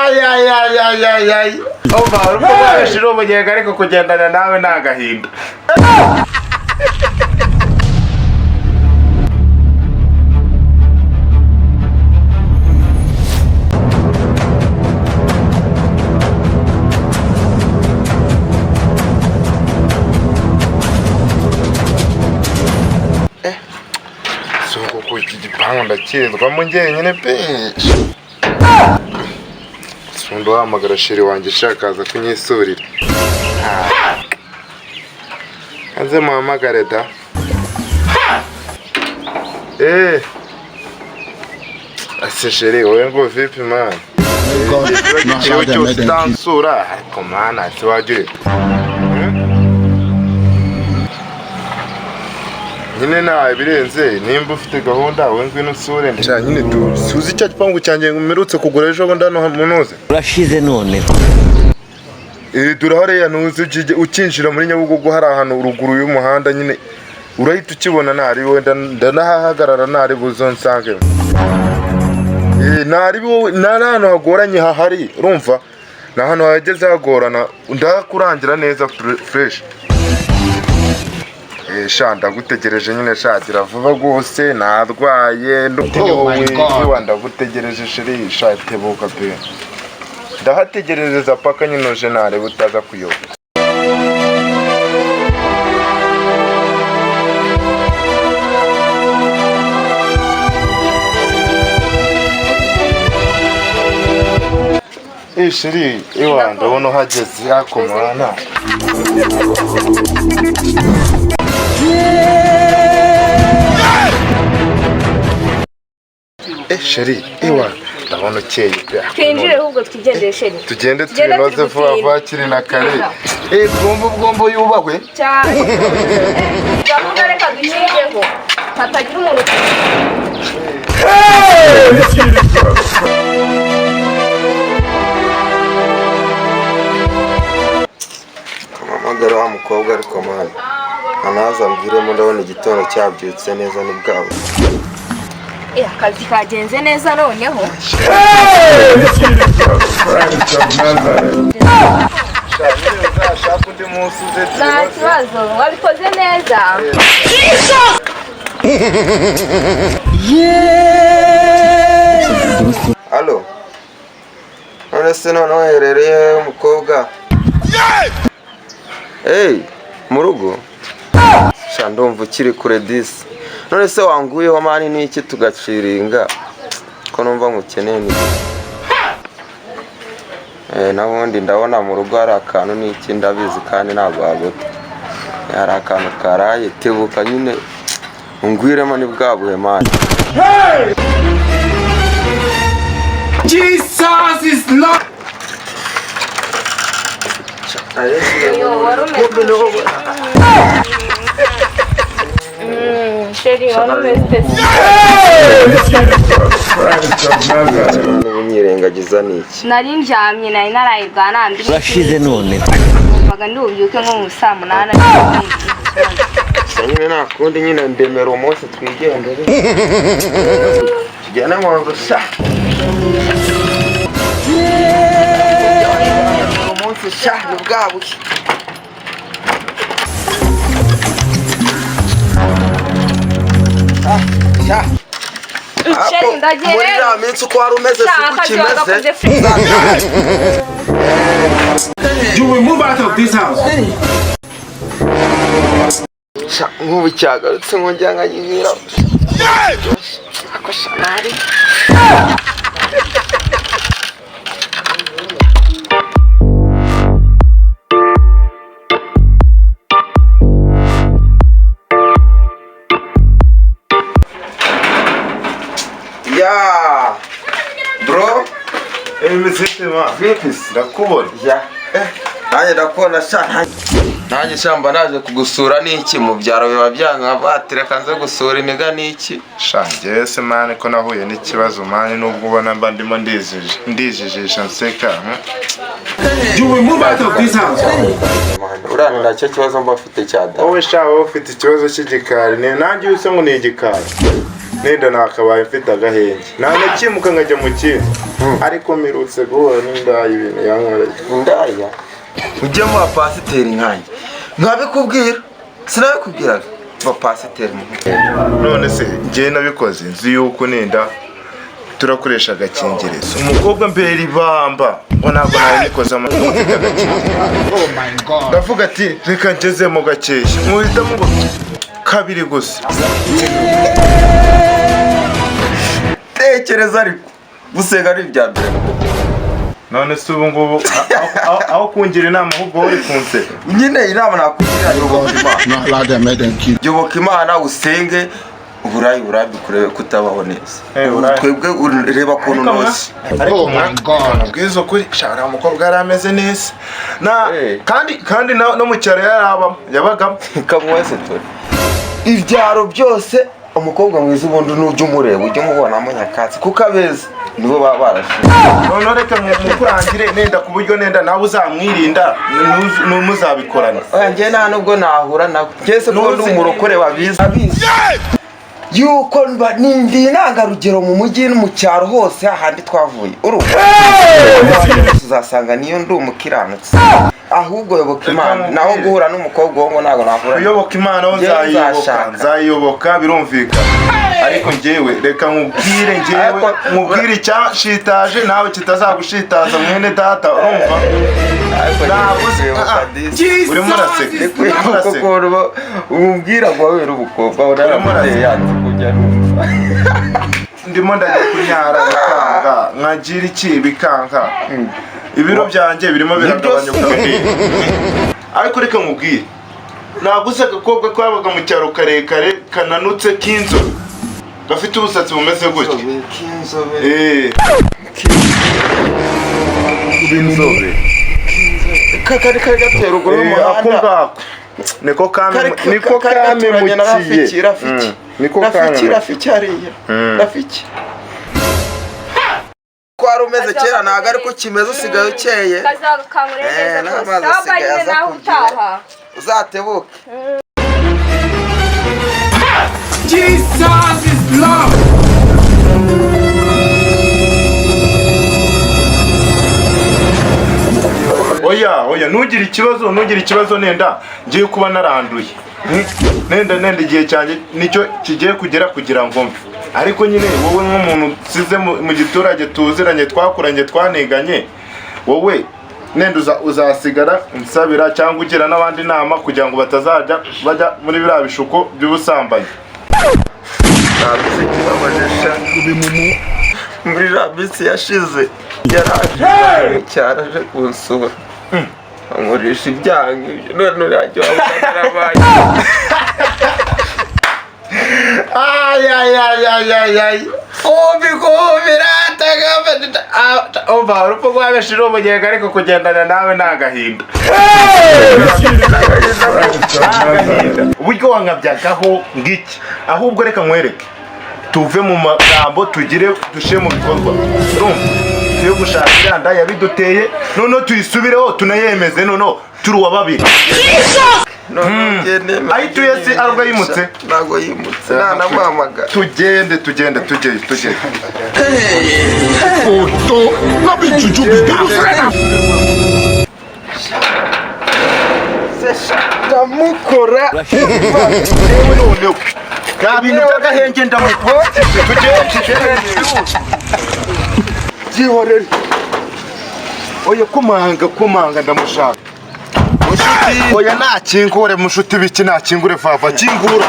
Ay. Umva, urupfu rwabashira umunyenga, ariko kugendana nawe ni agahinda. Si uko iki gipangu ndakirirwamo njyenyine pe. Sunda uhamagara chéri wanjye ashaka kunyisurira. Hanze muhamagare da. Eh. Ase chéri, wowe ngo vipi man? God Igihe not cyose have them. utansura, ariko mana si wajya ureka. Nyine nta birenze, nimba ufite gahunda wowe ngwino usure. Nshya nyine tu suzi icyo gipangu cyanjye mperutse kugura ejo bundi hano munuze. Urashize none. Eh, dore hariya ntuzi ukinjira muri Nyabugogo hari ahantu ruguru y'umuhanda nyine urahita ukibona, ntari wowe ndanahahagarara, ntari buzo nsange. Eh, ntari wowe, ntari ahantu hagoranye hahari, urumva ni ahantu hageze hagorana, ndakurangira neza fresh. Eh, sha ndagutegereje nyine, shagira vuba rwose, narwaye Oh my God. wowe ndagutegereje chéri, sha tebuka pe, ndahategerereza paka nyine uje, nareba utaza kuyoba. Eh chéri, ewa ndabona uhageze yako mwana. Eh chéri, ewa ndabona ukeye pe. Twinjire ahubwo twigendere chéri. Tugende. Tugende. Tubinoze Turi vuba gutinda. vuba hakiri na kare. Eh, bwombo bwombo yubahwe. Cyane gahunda, reka dushyireho hatagira umuntu. Kampamagara wa mukobwa, ariko mwana anaza ambwiremo, ndabona igitondo cyabyutse neza ni bwabo. Eh, akazi kagenze neza noneho. Uzashaka undi munsi uze Nta tubinoze. kibazo, wabikoze neza. Alo, none se noneho uherereye umukobwa? Hey, mu rugo sha, ndumva ukiri kure disi. None se wanguyeho man n'iki tugaciringa, ko numva nkukeneye ni? Eh, n'ubundi ndabona mu rugo hari akantu n'iki, ndabizi kandi ntabwo wagota. Hari akantu karaye, tebuka nyine ungwiremo ni bwa buhe man. Jesus is Lord. Yo, wari umeze chéri, wari umeze. Niba unyirengagiza ni iki? Nari ndyamye, nari naraye bwa nandi. Urashize none. Numvaga ndi bubyuke nko mu saa 8. Gusa nyine nta kundi nyine, ndemera umunsi twigendere, tugende mu nzu sha. Umunsi sha ni bwa buhe. Ah, sha. Chéri, ndagiye Muri rero. iriya minsi uko wari umeze Sha, siko akazi ukimeze. wagakoze fresh. You will move out of this house. Sha, nk'ubu cyagarutse nkongera nkanyibwira. Ako sha nari. Ya bro. Eh, bimeze bite ma? Vipi se? Ndakubona. Ya, eh, nanjye ndakubona sha. Nanjye sha mba naje kugusura n'iki, mu byaro biba byanga, batereka nze gusura iniga n'iki. Sha njyewe se man, ko nahuye n'ikibazo man, nubwo ubona mba ndimo ndijijisha nseka, You will move out of this house. Uriya ni nacyo kibazo mba mfite cya da. Wowe sha, wowe ufite ikibazo cy'igikari, ni nanjye usa ngo ni igikari. Nenda nakabaye mfite agahenge, nanakimuka nkajya mu kindi, ariko mperutse guhura n'indaya, ibintu yankoreye. Indaya ujye mu bapasiteri nkanjye nkabikubwira, sinabikubwiraga bapasiteri. None se njyewe nabikoze nzi yuko nenda turakoresha agakingirizo, umukobwa mbera ibamba ngo ntabwo nabikoze mfite agakingirizo. Ndavuga ati reka ngezemo gakeya, muhitamo ngo kabiri gusa. Tekereza ariko gusenga ari ibya mbere. None se ubu ngubu aho kungira inama ahubwo wowe uri kunseka. Nyine inama nakugira, yoboka Imana. Not allow them, make them kill. Yoboka Imana, usenge, uburayi burabyo kurebe kutabaho neza. Uburayi. Twebwe ureba ukuntu noshye. Ariko Oh my God. Ubwiza ukuri shara, umukobwa yari ameze neza na kandi no mu cyaro yarabamo, yabagamo. Kamuwese turi ibyaro byose, umukobwa mwiza ubundi nujya umureba ujya umubonamo nyakatsi, kuko abeza nibo baba barashize. Noneho reka mukurangire nenda ku buryo nenda nawe uzamwirinda, numuzabikorana. Oya, njye nta nubwo nahura nawe, njye se ko ndi umurokore babizi abizi yuko ndi intangarugero mu mujyi no mu cyaro hose hahandi twavuye, urumva uzasanga niyo ndi umukiranutsi. Ahubwo yoboka Imana, naho guhura n'umukobwa uwo ngo ntabwo nahura nawe. Uyoboka Imana aho Njyewe nzayiyoboka. nzashaka. Nzayiyoboka birumvikana, ariko njyewe reka nkubwire, njyewe nkubwire icyashitaje nawe kitazagushitaza, mwene data, urumva? Ariko Ntabwo njyewe ah, ah. disi. Urimo uraseka, urimo Kuko uraseka. ukuntu umubwira ngo wabere umukobwa unaramuteye yanze kujya numva. Ndimo ndajya kunyara bikanga, nkagira iki bikanga, ibiro byanjye birimo biragabanyuka. Ariko reka nkubwire, naguze agakobwa kabaga mu cyaro, karekare, kananutse, k'inzobe, gafite ubusatsi bumeze gutya. K'inzobe? Inzobe. Kari kari gatera ruguru Ako y'umuhanda. ngako niko kame, niko Kari gaturanye na kamemukiye. Rafiki, Rafiki. Niko Rafiki. kamemukiye. Rafiki hariya, Rafiki ko wari umeze kera ntabwo ariko kimeze, usigaye ukeye. Kazakangure neza rwose. N'amazi Sawa, asigaye nyine aza nawe ku gihe. utaha. Uzatebuke. Jesus is love. Oya, oya, ntugire ikibazo, ntugire ikibazo. Nenda ngiye kuba naranduye. Nenda igihe cyanjye nicyo kigiye kugera kugira ngo mve, ariko nyine wowe nk'umuntu usize mu giturage, tuziranye, twakuranye, twaniganye, wowe nenda uzasigara unsabira cyangwa ugira n'abandi inama kugira ngo batazajya bajya muri biriya bishuko by'ubusambanyi. Ntabwo ikibabaje sha, muri iriya minsi yashize yaraje mu cyaro, aje kunsura, ankoresha ibyaha nk'ibyo, none uriya wabona narabaye. Ay, ay, ay, ay, ay, ay. Kumbi, kumbi, rata, umva, urupfu rw'abenshi ni umunyenga, ariko kugendana nawe ni agahinda. Ni agahinda. Uburyo wankabyagaho ngiki. Ahubwo reka nkwereke. Tuve mu magambo tugire dushyire mu bikorwa. Urumva? Tuye gushaka iriya nda yabiduteye, noneho tuyisubireho tunayemeze, noneho turi uwa babiri. None ugende. Aho ituye se arubwo yimutse? Ntabwo yimutse, ntanamuhamagara. Tugende, tugende, tujyeyo, tujyeyo. Oto, no be juju be that. Ndamukora. Yewe, noneho nta bintu by'agahenge, ndamukora, tugende, tugende. Byihorere. Oya, kumanga, kumanga, ndamushaka. Oya, nakingure mushuti, biki, nakingure vava, kingura.